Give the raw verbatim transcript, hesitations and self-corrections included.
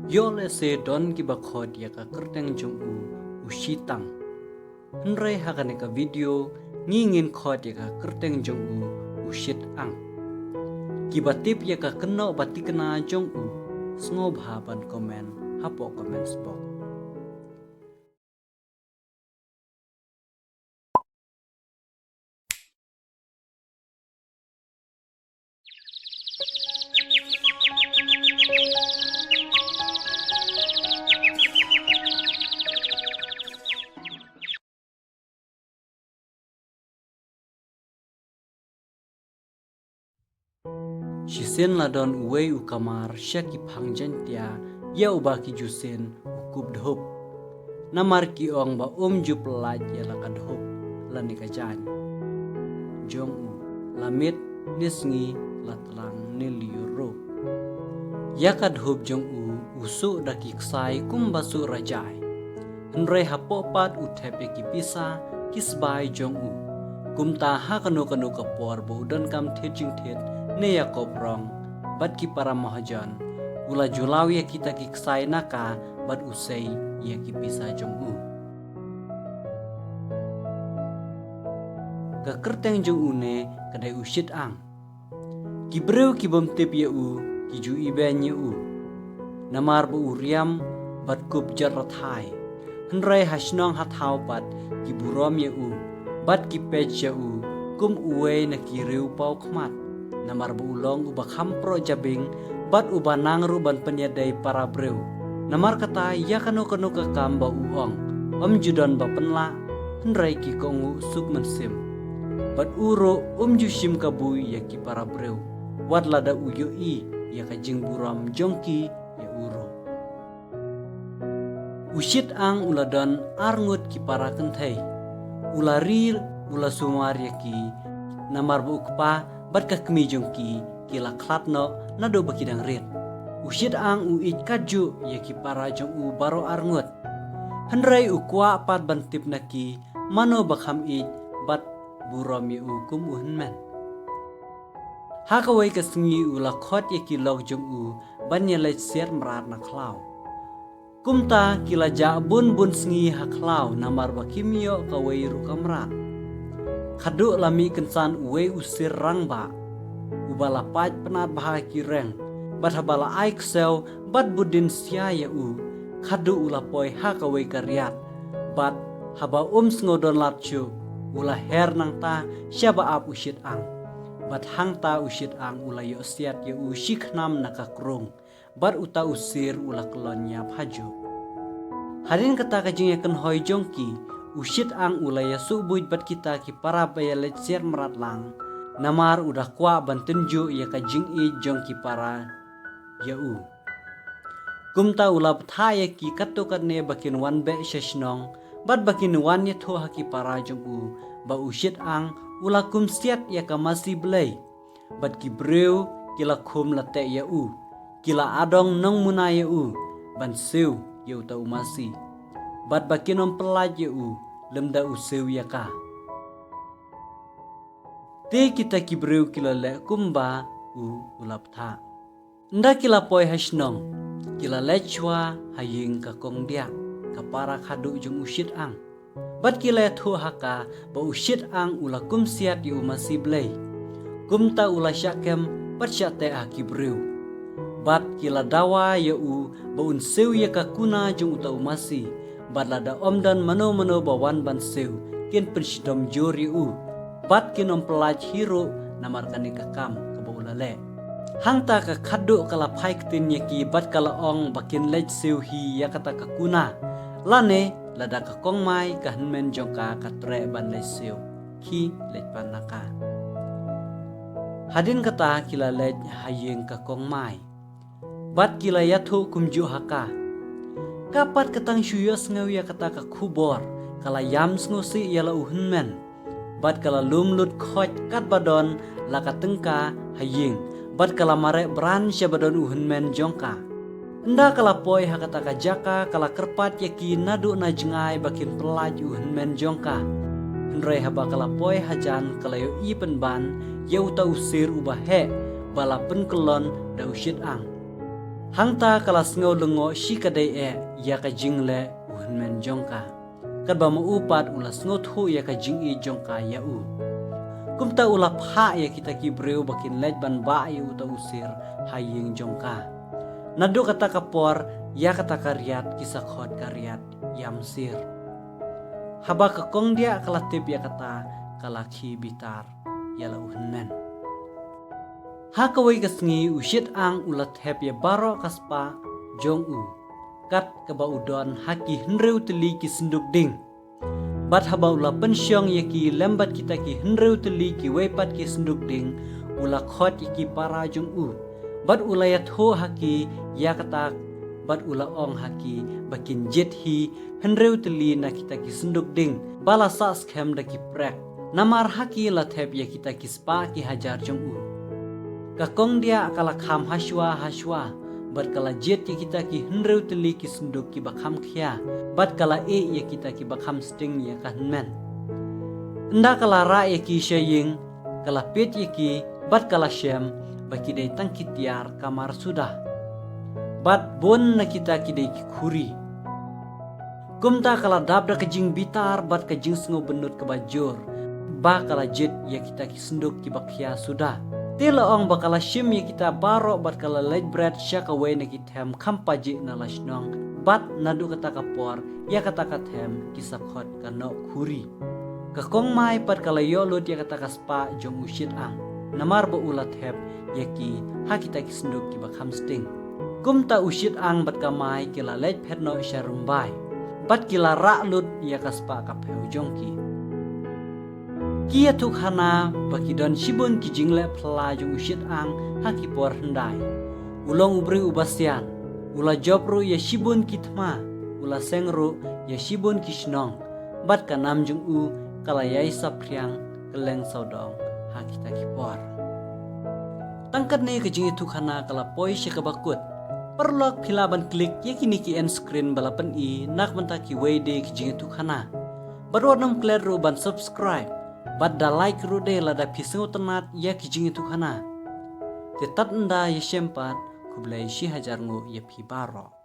Ïoh lehse don kiba khot ïa ka kyrteng jong u, u Shitang. Hynrei ha kane ka video, ngi ngin khot ïa ka kyrteng jong u, u Shitang. Kiba tip ïa ka kynnoh ba tikna jong u, sngewbha ban comment hapoh comments box. Shisien la don uwei u kamar sha ki phang Jaiñtia, ïa uba ki ju sien u Kup Dhup. Namar ki ong ba um ju pyllait ïa la ka dhup lane ka jaiñ jong u, la miet ne sngi, la tlang ne lyiur ruh. Ïa ka dhup jong u, u suh da ki ksai kumba suh rajai. Hynrei hapoh pat u thep ïa ki pisa, ki sbai jong u. Kumta ha kano kano ka por ba u donkam thied jingthied ne ïa kop rong bad ki para mahajon, u la ju law ïa kita ki ksai na ka bad u sei ïa ki pisa jong u. Ka kyrteng jong une ka dei u Shitang. Ki briew ki bym tip ïa u, ki ju ibeiñ ïa u. Namar ba u riam bad kup jot rathai. Hynrei ha shnong ha thaw pat ki burom ïa u, bad ki peit ïa u kum uwei na ki riew paw khmat. Namar ba u long uba kham proh jabieng, bad uba nang ruh ban pynïadei para briew. Namar kata ïa kano kano ka kam ba u ong, ym ju don ba pynlah, hynrei ki kohnguh suk mynsiem. Bad u ruh um ju shim kabu ïa ki para briew, wat lada u ïohi ïa ka jingburom jong ki ïa u ruh. U Shitang u la don ar ngut ki para kynthei. U la ri, u la sumar ïa ki, namar ba u kpa bad ka kmie jong ki, ki la khlad noh naduh ba ki dang rit. U Shitang u ïeit katjuh ïa ki para jong u baroh ar ngut. Hynrei u kwah pat ban tip na ki, mano ba kham ïeit bad burom ïa u kum u hynmen. Ha kawei ka sngi u la khot ïa ki lok jong u ban ïaleit siat mrad na khlaw. Kumta ki la jah bun bun sngi ha khlaw namar ba kim ïoh kawei ruh ka mrad. Khatduh la mih kynsan uwei u sir rangbah, uba la pait pynat bha ki reng, bad haba la ai ksew bad budin sia ïa u, khatduh u la poi ha kawei ka riat. Bad haba um sngew don lad shuh, u la her nangta sha ba ap u Shitang. Bad hangta u Shitang u la ïoh siat ïa u shi khnam na ka krung. Bad uta u sir u la kyllon ïap hajuh. Hadien kata ka jingïakynhoi jong ki, u Shitang u la ïasuh buit bad kita ki para ba ïaleit siat mrad lang. Namar u da kwah ban tynjuh ïa ka jingïeit jong ki para ïa u. Kumta u la bthah ïa ki katto katne ba kin wan beh sha shnong, bad ba kin wan ïathuh ha ki para jong u, ba u Shitang u la kum siat ïa ka masi Blei. Bad ki briew ki la khum la teh ïa u, ki la adong nongmuna ïa u, ban siew ïa uta u masi. Bad ba kin ym pyllait ïa u, lymda u siew ïa ka. Te kita ki briew ki la leh kumba u u la bthah. Ynda ki la poi ha shnong, ki la leit shuwa ha ïing ka kong diah, ka para khadduh jong u Shitang. Bad ki la ïathuh ha ka ba u Shitang u la kum siat ïa u masi Blei. Kumta u la shah kem bad shah teh ha ki briew. Bad ki la dawa ïa u ba un siew ïa ka kuna jong uta u masi. Bad lada ym don mano mano ba wan ban siew, kin pynshitom jur ïa u. Bad kin ym pyllait hi ruh namar kane ka kam kaba u la leh. Hangta ka khadduh ka la phai ktien ïa ki bad ka la ong ba kin leit siew hi ïa kata ka kuna. Lane lada ka kong Mai ka hynmen jong ka ka treh ban leit siew, khie leit pan na ka. Hadien kata ki la leit ha ïing ka kong Mai. Bad ki la ïathuh kumjuh ha ka. Ka pat ka tang shu ïohsngew ïa kata ka khubor, ka la ïam sngewsih ïa la u hynmen. Bad ka la lum lut khoit katba don la ka tyngka ha ïing. Bad ka la mareh bran sha ba don u hynmen jong ka. Ynda ka la poi ha kata ka jaka ka la kyrpad ïa ki naduh na jngai ba kin pyllait u hynmen jong ka. Hynrei haba ka la poi hajan ka la ïohi pynban ïa uta u sir uba heh ba la pynkyllon da u Shitang. Hangta ka la sngew lyngngoh shikatdei eh ïa ka jingleh u hynmen jong ka, katba ma u pat u la sngewthuh ïa ka jingïeit jong ka ïa u. Kumta u la phah ïa kita ki briew ba kin leit ban bah ïa uta u sir ha ïing jong ka. Naduh kata ka por, ïa kata ka riat ki sa khot ka riat ïam sir. Haba ka kongdiah ka la tip ïa kata, ka la khie bitar ïa la u hynmen. Ha kawei ka sngi u Shit Ang u la thep ïa baroh ka spah jong u, kat kaba u don ha ki hynriew tylli ki synduk ding. Bad haba u la pynshong ïa ki lem bad kita ki hynriew tylli kiwei pat ki synduk ding, u la khot ïa ki para jong u. Bad u la ïathuh ha ki ïa kata, bad u la ong ha ki ba kin jied hi hynriew tylli na kita ki synduk ding ba la sah skhem da ki prek. Namar ha ki la thep ïa kita ki spah ki hajar jong u. Ka kongdiah ka la kham hashwa hashwa, bad ka la jied ïa kita ki hynriew tylli ki synduk kiba kham khia, bad ka la ïeh ïa kita kiba kham sting ïa ka hynmen. Ynda ka la rah ïa ki sha ïing, ka la peit ïa ki, bad ka la shem ba ki dei tang ki tiar kamar suda, bad bun na kita ki dei ki khuri. Kumta ka la dap da ka jingbitar bad ka jingsngewbynnud kaba jur, ba ka la jied ïa kita ki synduk kiba khia suda. Te la ong ba ka la shim ïa kita baroh bad ka la leit bret sha kawei na ki them kham pajih na la shnong, bad naduh kata ka por ïa kata ka them ki sa khot ka Noh Khuri. Ka kong Mai pat ka la ïoh lut ïa kata ka spah jong u Shit Ang, namar ba u la thep ïa ki ha kita ki synduk kiba kham sting. Kumta u Shit Ang bad ka Mai ki la leit phet noh sha Rymbai, bad ki la rah lut ïa ka spah ka phew jong ki. Ki ïathuh khana ba ki don shibun ki jingleh phylla jong u Shit Ang ha ki por hyndai. U long u briew uba sian, u la jop ruh ïa shibun ki thma, u la seng ruh ïa shibun ki shnong, bad ka nam jong u ka la ïai saphriang kylleng sawdong ha kita ki por. Tang katne ka jingïathuh khana ka la poi sha kaba kut. Paralok, phi lah ban klik ïa kine ki end screen ba la pyni na ka bynta kiwei de ki jingïathuh khana. Bad wat nym klet ruh ban subscribe, bad da like ruh de lada phi sngewtynnat ïa ki jingïathuh khana. Te tad ynda ïashem pat, khublei shi hajar nguh ïa phi baroh.